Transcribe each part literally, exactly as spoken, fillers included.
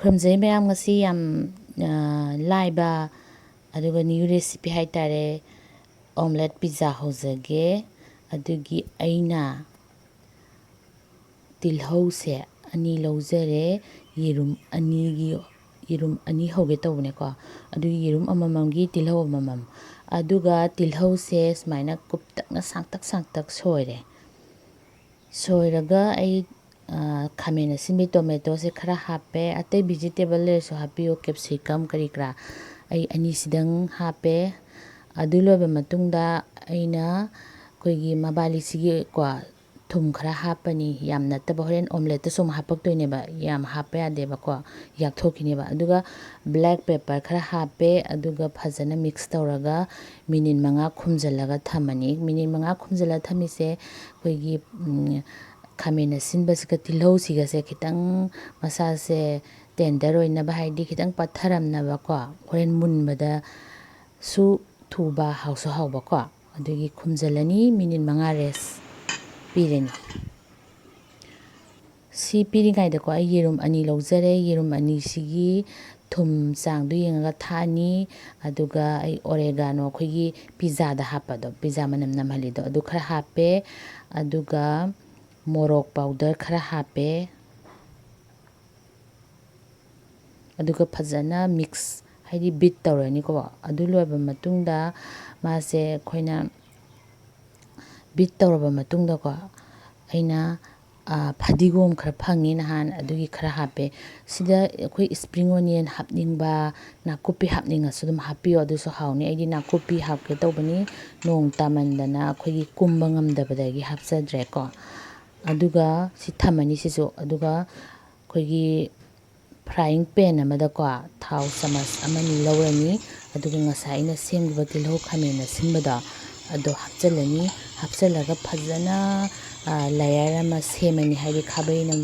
ꯈꯨꯔꯨꯝꯖꯩ ꯃꯌꯥꯝ, ꯉꯁꯤ ꯌꯥꯝ, ꯑ, ꯂꯥꯏꯕ ꯑꯗꯨꯒ new recipe ꯍꯥꯏꯇꯥꯔꯦ, omelette pizza ꯍꯧꯖꯒꯦ꯫ ꯑꯗꯨꯒꯤ ꯑꯩꯅ ꯇꯤꯜꯍꯧꯁꯦ ꯑꯅꯤ ꯂꯧꯖꯔꯦ, ꯌꯦꯔꯨꯝ ꯑꯅꯤꯒꯤ, ꯌꯦꯔꯨꯝ ꯑꯅꯤ ꯍꯧꯒꯦ ꯇꯧꯕꯅꯦꯀꯣ, ꯑꯗꯨꯒꯤ ꯌꯦꯔꯨꯝ ꯑꯃꯃꯝꯒꯤ ꯇꯤꯜꯍꯧ ꯑꯃꯃꯝ꯫ ꯑꯗꯨꯒ ꯇꯤꯜꯍꯧꯁꯦ ꯁꯨꯃꯥꯏꯅ ꯀꯨꯞꯇꯛꯅ ꯁꯥꯡꯇꯛ ꯁꯥꯡꯇꯛ ꯁꯣꯏꯔꯦ꯫ ꯁꯣꯏꯔꯒ ꯑꯩ, ꯑ, ꯈꯥꯃꯦꯟ ꯑꯁꯤꯟꯕꯤ tomatoꯁꯦ ꯈꯔ ꯍꯥꯞꯄꯦ꯫ ꯑꯇꯩ vegetable ꯂꯩꯔꯁꯨ ꯍꯥꯞꯄꯤꯌꯨ, capsicum ꯀꯔꯤ ꯀꯔꯥ꯫ ꯑꯩ ꯑꯅꯤꯁꯤꯗꯪ ꯍꯥꯞꯄꯦ꯫ ꯑꯗꯨ ꯂꯣꯏꯕ ꯃꯇꯨꯡꯗ ꯑꯩꯅ ꯑꯩꯈꯣꯏꯒꯤ ꯃꯕꯥꯂꯤꯁꯤꯒꯤ ꯀꯣ, ꯊꯨꯝ ꯈꯔ ꯍꯥꯞꯄꯅꯤ, ꯌꯥꯝ ꯅꯠꯇꯕ, ꯍꯣꯔꯦꯟ omeletteꯇꯁꯨ ꯑꯃꯨꯛ ꯍꯥꯞꯄꯛꯇꯣꯏꯅꯦꯕ, ꯌꯥꯝ ꯍꯥꯞꯄ ꯌꯥꯗꯦꯕꯀꯣ, ꯌꯥꯛꯊꯣꯛꯈꯤꯅꯦꯕ꯫ ꯑꯗꯨꯒ black pepper ꯈꯔ ꯍꯥꯞꯄꯦ, ꯑꯗꯨꯒ ꯐꯖꯅ mix ꯇꯧꯔꯒ minute ꯃꯉꯥ ꯈꯨꯝꯖꯤꯜꯂꯒ ꯊꯝꯃꯅꯤ꯫ Minute ꯃꯉꯥ ꯈꯨꯝꯖꯤꯜꯂꯒ ꯊꯝꯃꯤꯁꯦ ꯑꯩꯈꯣꯏꯒꯤ, ꯎꯝ, ꯈꯥꯃꯦꯟ ꯑꯁꯤꯟꯕꯁꯤꯒ ꯇꯤꯜꯍꯧꯁꯤꯒꯁꯦ ꯈꯤꯇꯪ ꯃꯁꯥꯁꯦ tender ꯑꯣꯏꯅꯕ, ꯍꯥꯏꯗꯤ ꯈꯤꯇꯪ ꯄꯠꯊꯔꯝꯅꯕꯀꯣ, ꯍꯣꯔꯦꯟ ꯃꯨꯟꯕꯗꯁꯨ ꯊꯨꯕ, ꯍꯥꯎꯁꯨ ꯍꯥꯎꯕꯀꯣ꯫ ꯑꯗꯨꯒꯤ ꯈꯨꯝꯖꯤꯜꯂꯅꯤ, minute ꯃꯉꯥ rest ꯄꯤꯔꯅꯤ꯫ ꯁꯤ ꯄꯤꯔꯤꯉꯩꯗꯀꯣ, ꯑꯩ ꯌꯦꯔꯨꯝ ꯑꯅꯤ ꯂꯧꯖꯔꯦ꯫ ꯌꯦꯔꯨꯝ ꯑꯅꯤꯁꯤꯒꯤ ꯊꯨꯝ ꯆꯥꯡꯗꯨ ꯌꯦꯡꯉꯒ ꯊꯥꯛꯑꯅꯤ꯫ ꯑꯗꯨꯒ ꯑꯩ oregano, ꯑꯩꯈꯣꯏꯒꯤ pizzaꯗ ꯍꯥꯞꯄꯗꯣ, pizza ꯃꯅꯝ ꯅꯝꯍꯜꯂꯤꯗꯣ, ꯑꯗꯨ ꯈꯔ ꯍꯥꯞꯄꯦ꯫ ꯑꯗꯨꯒ ꯃꯣꯔꯣꯛ powder ꯈꯔ ꯍꯥꯞꯄꯦ꯫ ꯑꯗꯨꯒ ꯐꯖꯅ mix, ꯍꯥꯏꯗꯤ beat ꯇꯧꯔꯅꯤꯀꯣ꯫ ꯑꯗꯨ ꯂꯣꯏꯔꯕ ꯃꯇꯨꯡꯗ ꯃꯥꯁꯦ ꯑꯩꯈꯣꯏꯅ beat ꯇꯧꯔꯕ ꯃꯇꯨꯡꯗꯀꯣ, ꯑꯩꯅ, ꯑ, ꯐꯗꯤꯒꯣꯝ ꯈꯔ ꯐꯪꯉꯤ ꯅꯍꯥꯟ, ꯑꯗꯨꯒꯤ ꯈꯔ ꯍꯥꯞꯄꯦ꯫ ꯁꯤꯗ ꯑꯩꯈꯣꯏ spring onion ꯍꯥꯞꯅꯤꯡꯕ, ꯅꯥꯀꯨꯞꯄꯤ ꯍꯥꯞꯅꯤꯡꯉꯁꯨ ꯑꯗꯨꯝ ꯍꯥꯞꯄꯤꯌꯣ, ꯑꯗꯨꯁꯨ ꯍꯥꯎꯅꯤ꯫ ꯑꯩꯗꯤ ꯅꯥꯀꯨꯞꯄꯤ ꯍꯥꯞꯀꯦ ꯇꯧꯕꯅꯤ, ꯅꯣꯡ ꯇꯥꯃꯟꯗꯅ ꯑꯩꯈꯣꯏꯒꯤ ꯀꯨꯝꯕ ꯉꯝꯗꯕꯗꯒꯤ ꯍꯥꯞꯆꯗ꯭ꯔꯦꯀꯣ꯫ ꯑꯗꯨꯒ ꯁꯤ ꯊꯝꯃꯅꯤ ꯁꯤꯁꯨ꯫ ꯑꯗꯨꯒ ꯑꯩꯈꯣꯏꯒꯤ frying pan ꯑꯃꯗꯀꯣ, ꯊꯥꯎ ꯆꯥꯃꯁ ꯑꯃꯅꯤ ꯂꯧꯔꯅꯤ꯫ ꯑꯗꯨꯒ ꯉꯁꯥꯏ ꯑꯩꯅ ꯁꯦꯝꯈꯤꯕ ꯇꯤꯜꯍꯧ ꯈꯥꯃꯦꯟ ꯑꯁꯤꯟꯕꯗꯣ, ꯑꯗꯣ ꯍꯥꯞꯆꯤꯜꯂꯅꯤ꯫ ꯍꯥꯞꯆꯤꯜꯂꯒ ꯐꯖꯅ, ꯑ, layer ꯑꯃ ꯁꯦꯝꯃꯅꯤ꯫ ꯍꯥꯏꯗꯤ ꯈꯥꯕꯩꯅ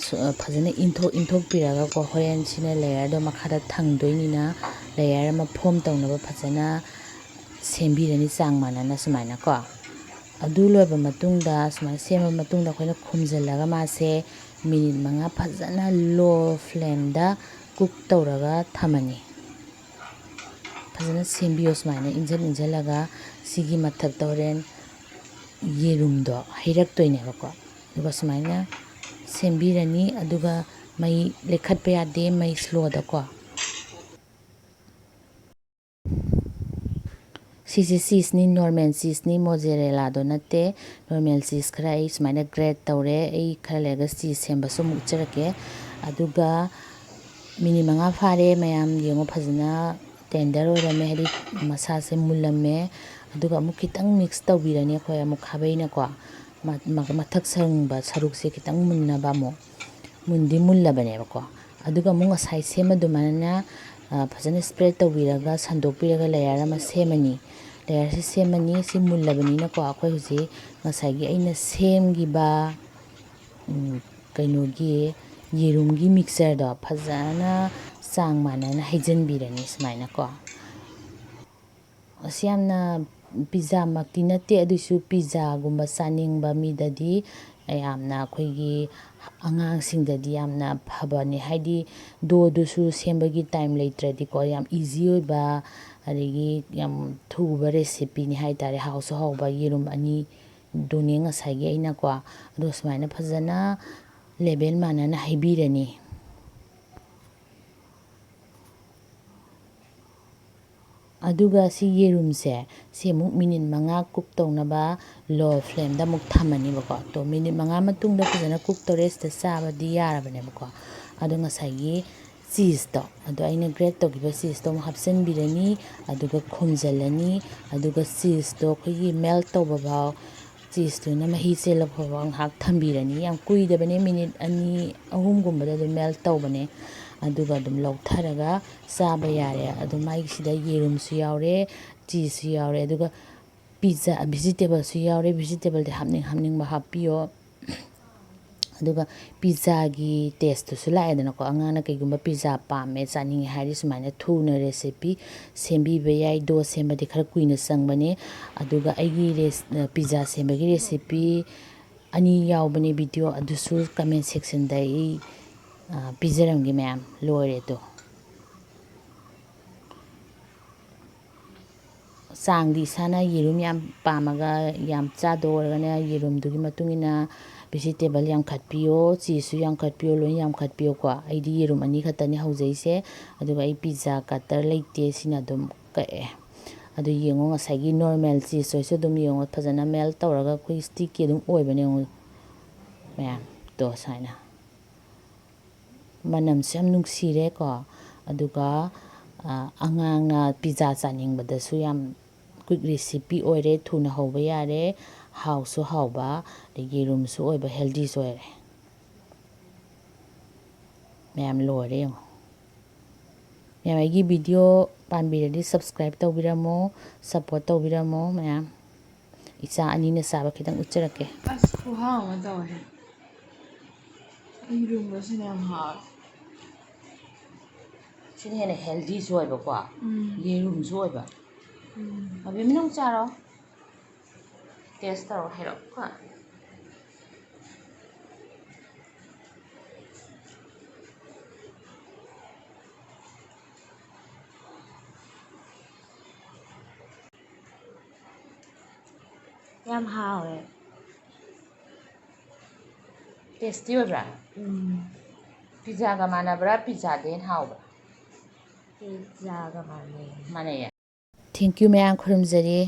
ꯁꯨ-, ꯑ, ꯐꯖꯅ ꯏꯟꯊꯣꯛ-, ꯏꯟꯊꯣꯛꯄꯤꯔꯒꯀꯣ, ꯍꯣꯔꯦꯟ ꯁꯤꯅ layerꯗꯣ ꯃꯈꯥꯗ ꯊꯪꯗꯣꯏꯅꯤꯅ, layer ꯑꯃ form ꯇꯧꯅꯕ ꯐꯖꯅ ꯁꯦꯝꯕꯤꯔꯅꯤ, ꯆꯥꯡ ꯃꯥꯟꯅꯅ ꯁꯨꯃꯥꯏꯅꯀꯣ꯫ ꯑꯗꯨ ꯂꯣꯏꯕ ꯃꯇꯨꯡꯗ, ꯁꯨꯃꯥꯏꯅ ꯁꯦꯝꯃ ꯃꯇꯨꯡꯗ, ꯑꯩꯈꯣꯏꯅ ꯈꯨꯝꯖꯤꯜꯂꯒ ꯃꯥꯁꯦ ꯃꯤꯅꯤꯠ ꯃꯉꯥ ꯐꯖꯅ low flameꯗ cook ꯇꯧꯔꯒ ꯊꯝꯃꯅꯤ꯫ ꯐꯖꯅ ꯁꯦꯝꯕꯤꯌꯣ ꯁꯨꯃꯥꯏꯅ ꯏꯟꯖꯟ ꯏꯟꯖꯜꯂꯒ꯫ ꯁꯤꯒꯤ ꯃꯊꯛꯇ ꯍꯣꯔꯦꯟ ꯌꯦꯔꯨꯝꯗꯣ ꯍꯩꯔꯛꯇꯣꯏꯅꯦꯕꯀꯣ꯫ ꯑꯗꯨꯒ ꯁꯨꯃꯥꯏꯅ ꯁꯦꯝꯕꯤꯔꯅꯤ꯫ ꯑꯗꯨꯒ ꯃꯩ ꯂꯩꯈꯠꯄ ꯌꯥꯗꯦ, ꯃꯩ slowꯗꯀꯣ꯫ ꯁꯤꯁꯦ cheeseꯅꯤ, normal cheeseꯅꯤ, mozzarellado ꯅꯠꯇꯦ꯫ Normal cheese ꯈꯔ ꯑꯩ ꯁꯨꯃꯥꯏꯅ grate ꯇꯧꯔꯦ꯫ ꯑꯩ ꯈꯔ ꯂꯩꯔꯒ cheese ꯁꯦꯝꯕꯁꯨ ꯑꯃꯨꯛ ꯎꯠꯆꯔꯛꯀꯦ꯫ ꯑꯗꯨꯒ ꯃꯤꯅꯤꯠ ꯃꯉꯥ ꯐꯥꯔꯦ ꯃꯌꯥꯝ, ꯌꯦꯡꯉꯣ ꯐꯖꯅ tender ꯑꯣꯏꯔꯝꯃꯦ, ꯍꯥꯏꯗꯤ ꯃꯁꯥꯁꯦ ꯃꯨꯜꯂꯝꯃꯦ꯫ ꯑꯗꯨꯒ ꯑꯃꯨꯛ ꯈꯤꯇꯪ mix ꯇꯧꯕꯤꯔꯅꯤ ꯑꯩꯈꯣꯏ ꯑꯃꯨꯛ ꯈꯥꯕꯩꯅꯀꯣ꯫ ꯃ-, ꯃ-, ꯃꯊꯛ ꯊꯪꯕ ꯁꯔꯨꯛꯁꯦ ꯈꯤꯇꯪ ꯃꯨꯟꯅꯕ ꯑꯃꯨꯛ꯫ ꯃꯨꯟꯗꯤ ꯃꯨꯜꯂꯕꯅꯦꯕꯀꯣ꯫ ꯑꯗꯨꯒ ꯑꯃꯨꯛ ꯉꯁꯥꯏ ꯁꯦꯝꯕ ꯑꯗꯨꯃꯥꯏꯅ, ꯑ, ꯐꯖꯅ spread ꯇꯧꯕꯤꯔꯒ ꯁꯟꯗꯣꯛꯄꯤꯔꯒ layer ꯑꯃ ꯁꯦꯝꯃꯅꯤ꯫ Layerꯁꯤ ꯁꯦꯝꯃꯅꯤ꯫ ꯁꯤ ꯃꯨꯜꯂꯕꯅꯤꯅꯀꯣ, ꯑꯩꯈꯣꯏ ꯍꯧꯖꯤꯛ ꯉꯁꯥꯏꯒꯤ ꯑꯩꯅ ꯁꯦꯝꯈꯤꯕ, ꯎꯝ, ꯀꯩꯅꯣꯒꯤ ꯌꯦꯔꯨꯝꯒꯤ mixtureꯗꯣ ꯐꯖꯅ ꯆꯥꯡ ꯃꯥꯟꯅꯅ ꯍꯩꯖꯤꯟꯕꯤꯔꯅꯤ ꯁꯨꯃꯥꯏꯅꯀꯣ꯫ ꯑꯁꯤ ꯌꯥꯝꯅ pizzaꯃꯛꯇꯤ ꯅꯠꯇꯦ, ꯑꯗꯨꯏꯁꯨ pizzaꯒꯨꯝꯕ ꯆꯥꯅꯤꯡꯕ ꯃꯤꯗꯗꯤ ꯌꯥꯝꯅ, ꯑꯩꯈꯣꯏꯒꯤ ꯑꯉꯥꯡꯁꯤꯡꯗꯗꯤ ꯌꯥꯝꯅ ꯐꯕꯅꯤ꯫ ꯍꯥꯏꯗꯤ doughꯗꯨꯁꯨ ꯁꯦꯝꯕꯒꯤ time ꯂꯩꯇ꯭ꯔꯗꯤꯀꯣ, ꯌꯥꯝ easy ꯑꯣꯏꯕ, ꯑꯗꯒꯤ ꯌꯥꯝ ꯊꯨꯕ recipeꯅꯤ ꯍꯥꯏ ꯇꯥꯔꯦ꯫ ꯍꯥꯎꯁꯨ ꯍꯥꯎꯕ, ꯌꯦꯔꯨꯝ ꯑꯅꯤꯗꯨꯅꯦ ꯉꯁꯥꯏꯒꯤ ꯑꯩꯅꯀꯣ꯫ ꯑꯗꯣ ꯁꯨꯃꯥꯏꯅ ꯐꯖꯅ level ꯃꯥꯟꯅꯅ ꯍꯩꯕꯤꯔꯅꯤ꯫ ꯑꯗꯨꯒ ꯁꯤ ꯌꯦꯔꯨꯝꯁꯦ, ꯁꯤ ꯑꯃꯨꯛ ꯃꯤꯅꯤꯠ ꯃꯉꯥ cook ꯇꯧꯅꯕ low flameꯗ ꯑꯃꯨꯛ ꯊꯝꯃꯅꯤꯕꯀꯣ꯫ ꯇꯣ, ꯃꯤꯅꯤꯠ ꯃꯉꯥ ꯃꯇꯨꯡꯗ ꯐꯖꯅ cook ꯇꯧꯔꯦ, ꯁꯤꯗ ꯆꯥꯕꯗꯤ ꯌꯥꯔꯕꯅꯦꯕꯀꯣ꯫ ꯑꯗꯣ ꯉꯁꯥꯏꯒꯤ cheeseꯇꯣ, ꯑꯗꯣ ꯑꯩꯅ grate ꯇꯧꯈꯤꯕ cheeseꯇꯣ ꯑꯃꯨꯛ ꯍꯥꯞꯆꯤꯟꯕꯤꯔꯅꯤ, ꯑꯗꯨꯒ ꯈꯨꯝꯖꯤꯜꯂꯅꯤ, ꯑꯗꯨꯒ cheeseꯇꯣ ꯑꯩꯈꯣꯏꯒꯤ melt ꯇꯧꯕ ꯐꯥꯎ, cheeseꯇꯨꯅ ꯃꯍꯤ ꯆꯦꯜꯂꯛꯄ ꯐꯥꯎ ꯉꯥꯏꯍꯥꯛ ꯊꯝꯕꯤꯔꯅꯤ꯫ ꯌꯥꯝ ꯀꯨꯏꯗꯕꯅꯦ, ꯃꯤꯅꯤꯠ ꯑꯅꯤ ꯑꯍꯨꯝꯒꯨꯝꯕꯗ ꯑꯗꯨꯝ melt ꯇꯧꯕꯅꯦ꯫ ꯑꯗꯨꯒ ꯑꯗꯨꯝ ꯂꯧꯊꯔꯒ ꯆꯥꯕ ꯌꯥꯔꯦ꯫ ꯑꯗꯨ ꯃꯥꯒꯤꯁꯤꯗ ꯌꯦꯔꯨꯝꯁꯨ ꯌꯥꯎꯔꯦ, cheeseꯁꯨ ꯌꯥꯎꯔꯦ, ꯑꯗꯨꯒ pizza, vegetableꯁꯨ ꯌꯥꯎꯔꯦ꯫ Vegetableꯗꯤ ꯍꯥꯞꯅꯤꯡ ꯍꯥꯞꯅꯤꯡꯕ ꯍꯥꯞꯄꯤꯌꯣ꯫ ꯑꯗꯨꯒ pizzaꯒꯤ tasteꯇꯨꯁꯨ ꯂꯥꯛꯑꯦꯗꯅꯀꯣ꯫ ꯑꯉꯥꯡꯅ ꯀꯩꯒꯨꯝꯕ pizza ꯄꯥꯝꯃꯦ, ꯆꯥꯅꯤꯡꯉꯦ ꯍꯥꯏꯔꯗꯤ ꯁꯨꯃꯥꯏꯅ ꯊꯨꯅ recipe ꯁꯦꯝꯕꯤꯕ ꯌꯥꯏ꯫ Dough ꯁꯦꯝꯕꯗꯤ ꯈꯔ ꯀꯨꯏꯅ ꯆꯪꯕꯅꯦ꯫ ꯑꯗꯨꯒ ꯑꯩꯒꯤ ꯔꯦꯁ-, pizza ꯁꯦꯝꯕꯒꯤ recipe ꯑꯅꯤ ꯌꯥꯎꯕꯅꯦ video, ꯑꯗꯨꯁꯨ comment section ꯗ ꯑꯩ, ꯑ, ꯄꯤꯖꯔꯝꯒꯦ ꯃꯌꯥꯝ꯫ ꯂꯣꯏꯔꯦ ꯑꯗꯣ꯫ ꯆꯥꯡꯗꯤ ꯏꯁꯥꯅ ꯌꯦꯔꯨꯝ ꯌꯥꯝ ꯄꯥꯝꯃꯒ ꯌꯥꯝ ꯆꯥꯗꯧ ꯑꯣꯏꯔꯒꯅ ꯌꯦꯔꯨꯝꯗꯨꯒꯤ ꯃꯇꯨꯡ ꯏꯟꯅ vegetable ꯌꯥꯝꯈꯠꯄꯤꯌꯣ, cheese ꯁꯨ ꯌꯥꯝꯈꯠꯄꯤꯌꯣ, ꯂꯣꯏꯅ ꯌꯥꯝꯈꯠꯄꯤꯌꯣꯀꯣ꯫ ꯑꯩꯗꯤ ꯌꯦꯔꯨꯝ ꯑꯅꯤ ꯈꯛꯇꯅꯤ ꯍꯧꯖꯩꯁꯦ, ꯑꯗꯨꯒ ꯑꯩ pizza cutter ꯂꯩꯇꯦ, ꯁꯤꯅ ꯑꯗꯨꯝ ꯀꯛꯑꯦ꯫ ꯑꯗꯨ ꯌꯦꯡꯉꯣ, ꯉꯁꯥꯏꯒꯤ normal cheese ꯑꯣꯏꯁꯨ ꯑꯗꯨꯝ ꯌꯦꯡꯉꯣ, ꯐꯖꯅ melt ꯇꯧꯔꯒ ꯑꯩꯈꯣꯏ stick ꯀꯤ ꯑꯗꯨꯝ ꯑꯣꯏꯕꯅꯦ ꯌꯦꯡꯉꯣ ꯃꯌꯥꯝ꯫ ꯇꯣ ꯁꯨꯃꯥꯏꯅ꯫ ꯃꯅꯝꯁꯨ ꯌꯥꯝ ꯅꯨꯡꯁꯤꯔꯦꯀꯣ꯫ ꯑꯗꯨꯒ, ꯑ, ꯑꯉꯥꯡꯅ pizza ꯆꯥꯅꯤꯡꯕꯗꯁꯨ ꯌꯥꯝ quick recipe ꯑꯣꯏꯔꯦ, ꯊꯨꯅ ꯍꯧꯕ ꯌꯥꯔꯦ, ꯍꯥꯎꯁꯨ ꯍꯥꯎꯕ, ꯑꯗꯩ ꯌꯦꯔꯨꯝꯁꯨ ꯑꯣꯏꯕ, healthy ꯁꯨ ꯑꯣꯏꯔꯦ꯫ ꯃꯌꯥꯝ ꯂꯣꯏꯔꯦ ꯌꯦꯡꯉꯣ꯫ ꯃꯌꯥꯝ ꯑꯩꯒꯤ video ꯄꯥꯝꯕꯤꯔꯗꯤ subscribe ꯇꯧꯕꯤꯔꯝꯃꯣ, support ꯇꯧꯕꯤꯔꯝꯃꯣ ꯃꯌꯥꯝ꯫ ꯏꯆꯥ ꯑꯅꯤꯅ ꯆꯥꯕ ꯈꯤꯇꯪ ꯎꯠꯆꯔꯛꯀꯦ꯫ ꯑꯁ, ꯈꯨꯍꯥꯎ ꯑꯃ ꯇꯧꯋꯦ꯫ ꯌꯦꯔꯨꯝꯒꯁꯤꯅ ꯌꯥꯝ ꯍꯥꯎꯋꯦ꯫ ꯁꯤꯅ ꯍꯦꯟꯅ healthy ꯁꯨ ꯑꯣꯏꯕꯀꯣ, ꯎꯝ꯫ ꯌꯦꯔꯨꯝꯁꯨ ꯑꯣꯏꯕ꯫ ꯎꯝ꯫ ꯑꯕꯦꯝꯃ, ꯅꯪ ꯆꯥꯔꯣ꯫ Taste ꯇꯧꯔꯣ, ꯍꯥꯏꯔꯛꯑꯣ ꯀꯣ꯫ ꯌꯥꯝ ꯍꯥꯎꯋꯦ꯫ Tasty ꯑꯣꯏꯕ꯭ꯔꯥ? ꯎꯝ꯫ Pizza ꯒ ꯃꯥꯟꯅꯕ꯭ꯔꯥ? Pizza ꯗꯩ ꯍꯦꯟꯅ ꯍꯥꯎꯕ꯭ꯔꯥ? Pizza ꯒ ꯃꯥꯟꯅꯩ꯫ ꯃꯥꯟꯅꯩꯌꯦ? Thank you ꯃꯌꯥꯝ, ꯈꯨꯔꯨꯝꯖꯔꯤ꯫